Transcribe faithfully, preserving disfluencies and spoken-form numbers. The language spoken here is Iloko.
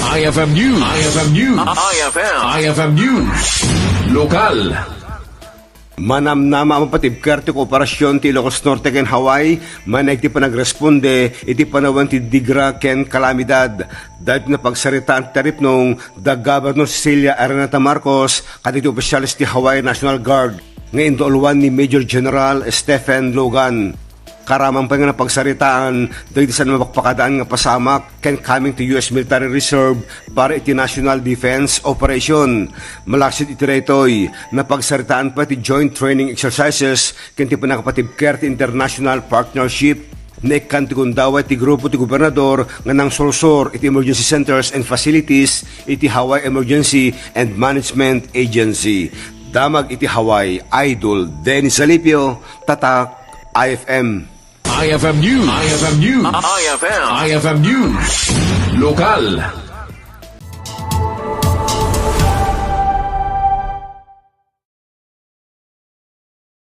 I F M News. I F M News. I F M. I F M News. Lokal. Manamnama a mapatibker ti kooperasion ti Ilocos Norte ken Hawaii manayeg ti panagresponde iti panawen ti digra ken kalamidad. Daytoy napagsaritaan ti taripnong da Governor Cecilia Araneta Marcos kadagiti ofisiales ti Hawaii National Guard nga indauluan ni Major General Stephen Logan. Karaman pay nga napagsaritaan dagiti saan a mapakpakadaan nga pasamak ken coming to U S military reserve para iti national defense operation. Malaksid iti daytoy, napagsaritaan pay ti joint training exercises ken ti pannakapatibker ti international partnership. Naikkan ti gundaway ti grupo ti gobernador nga nangsursor iti emergency centers and facilities iti Hawaii Emergency and Management Agency. Damag iti Hawaii, Idol Dennis Alipio, Tatak I F M. I F M News. I F M News. I F M. I F M News. Lokal.